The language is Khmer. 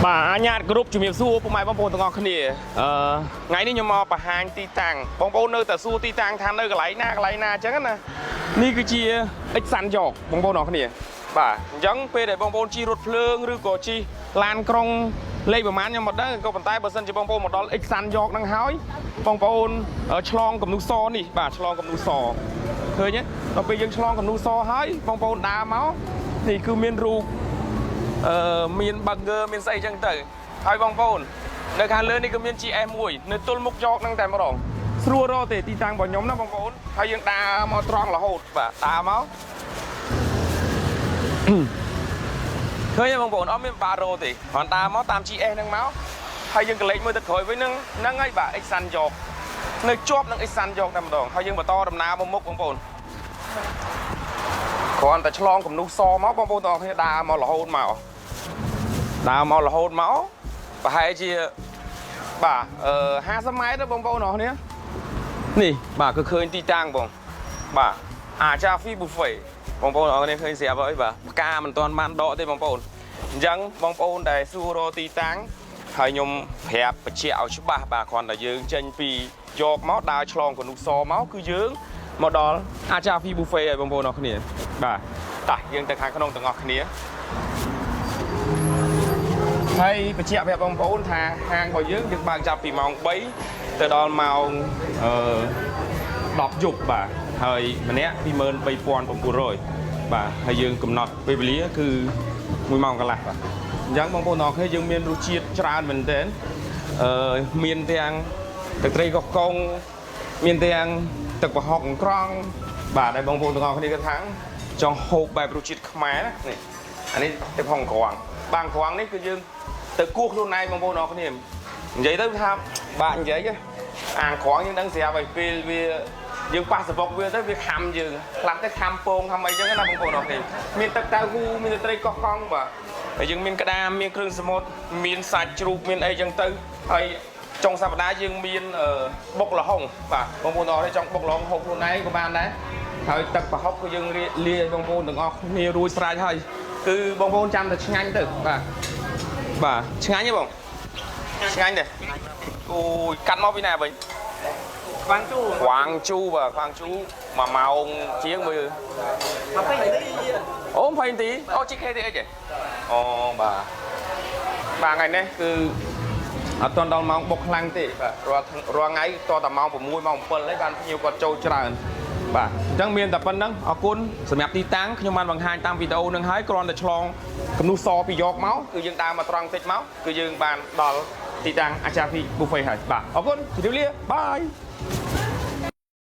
បាទអញ្ញាតគ្រប់ជំរាបសួរពុកម៉ែបងប្អូនទាំងអស់គ្នាអឺថ្ងៃនេះខ្ញុំមកបង្ហាញទីតាំងបងប្អូននៅតែសួរទីតាំងថានៅកន្លែងណាកន្លែងណាអញ្ចឹងណានេះគឺជាអិចសាន់យកបងប្អូនទាំងអស់គ្នាបាទអញ្ចឹងពេលដែលបងប្អូនជិះរថភ្លើងឬក៏ជិះឡានក្រុងលេខប្រហែលខ្ញុំមិនដឹងក៏ប៉ុន្តែបើសិនជាបងប្អូនមកដល់អិចសាន់យកហ្នឹងហើយបងប្អូនឆ្លងកំនុសនេះបាទឆ្លងកំនុសឃើញទេដល់ពេលយើងឆ្លងកំនុសហើយបងប្អូនដើរមកនេះគឺមានរូប អឺមាន burger មានស្អីចឹងទៅហើយបងប្អូននៅខាងលើនេះក៏មាន GS មួយនៅទល់មុខយកហ្នឹងតែម្ដងស្រួលរកទេទីតាំងរបស់ខ្ញុំណាបងប្អូនហើយយើងដើរមកត្រង់រហូតបាទដើរមក ឃើញទេបងប្អូនអត់មានបារោទេគ្រាន់ដើរមកតាម GS ហ្នឹងមកហើយយើងកលេចមើលទៅក្រោយវិញហ្នឹងហ្នឹងហើយបាទ X សាន់យកនៅជាប់នឹង X សាន់យកតែម្ដងហើយយើងបន្តដំណើរមកមុខបងប្អូនគ្រាន់តែឆ្លងកំនុះសមកបងប្អូនទាំងអស់គ្នាដើរមករហូតមក ដើរមករហូតមកប្រហែលជាបាទអឺ50ម៉ែត្រទៅបងប្អូនអរគ្នានេះបាទគឺឃើញទីតាំងបងបាទអាចាហ្វីប៊ូហ្វេបងប្អូនអរគ្នាឃើញស្រាប់ហើយបាទផ្កាមិនទាន់បានដកទេបងប្អូនអញ្ចឹងបងប្អូនដែលសួររកទីតាំងហើយខ្ញុំប្រាប់បញ្ជាក់ឲ្យច្បាស់បាទគ្រាន់តែយើងចេញពីយកមកដើរឆ្លងកនុសមកគឺយើងមកដល់អាចាហ្វីប៊ូហ្វេហើយបងប្អូនអរគ្នាបាទតោះយើងទៅខាងក្នុងទាំងអស់គ្នា ហើយបញ្ជាក់ប្រាប់បងប្អូនថាហាងរបស់យើងយើងបើកចាប់ពីម៉ោង3ទៅដល់ម៉ោងអឺ10យប់បាទហើយម្នាក់23,900បាទហើយយើងកំណត់ពេលវេលាគឺ1ម៉ោងកន្លះបាទអញ្ចឹងបងប្អូនទាំងអស់គ្នាយើងមានរសជាតិច្រើនមែនទែនអឺមានទាំងទឹកត្រីកោះកុងមានទាំងទឹកប្រហុកអង្ក្រង់បាទដែលបងប្អូនទាំងអស់គ្នាគាត់ថាចង់ហូបបែបរសជាតិខ្មែរណានេះអានេះទឹកប្រហុកអង្ក្រង់បាទអង្ក្រង់នេះគឺយើងទៅគោះខ្លួនឯងបងប្អូនទាំងអស់គ្នានិយាយទៅថាបាក់និយាយអាងក្រងយើងដឹងស្រាប់ហើយពេលវាយើងប៉ះសបុកវាទៅវាខំយើងខ្លះទៅខំពងខំអីចឹងណាបងប្អូនអរគ្នាមានទឹកតៅហ៊ូមានទឹកត្រីកោះកង់បាទហើយយើងមានក្តាមមានគ្រឿងសមុទ្រមានសាច់ជ្រូកមានអីចឹងទៅហើយចុងសប្តាហ៍យើងមានបុកល្ហុងបាទបងប្អូនអរគ្នាចង់បុកល្ហុងហូបខ្លួនឯងក៏បានដែរហើយទឹកប្រហុកគឺយើងលាយឲ្យបងប្អូនទាំងអស់គ្នារួចស្រេចហើយគឺបងប្អូនចាំតែឆ្ងាញ់ទៅបាទបាទឆ្ងាញ់ទេបងឆ្ងាញ់ទេអូយកាត់មកពីណាវិញ ក្វាងជូ ក្វាងជូបាទក្វាងជូ1ម៉ោងជាងមើល 20នាទី អូ20នាទីអូជី KTX ហ៎អូបាទបាទថ្ងៃនេះគឺអត់ទាន់ដល់ម៉ោងបុកខ្លាំងទេបាទរាល់រាល់ថ្ងៃតតែម៉ោង6ម៉ោង7ហើយបានភ្ញៀវគាត់ចូលច្រើនបាទអញ្ចឹងមានតែប៉ុណ្្នឹងអរគុណសម្រាប់ទីតាំងខ្ញុំបានបង្ហាញតាមវីដេអូនឹងហើយគ្រាន់តែឆ្លងគំនូសពីយកមកគឺយើងដើរមកត្រង់តិចមកគឺយើងបានដល់ទីតាំងអាចារ្យភីប៊ូហ្វេហើយបាទអរគុណជម្រាបលាបាយ។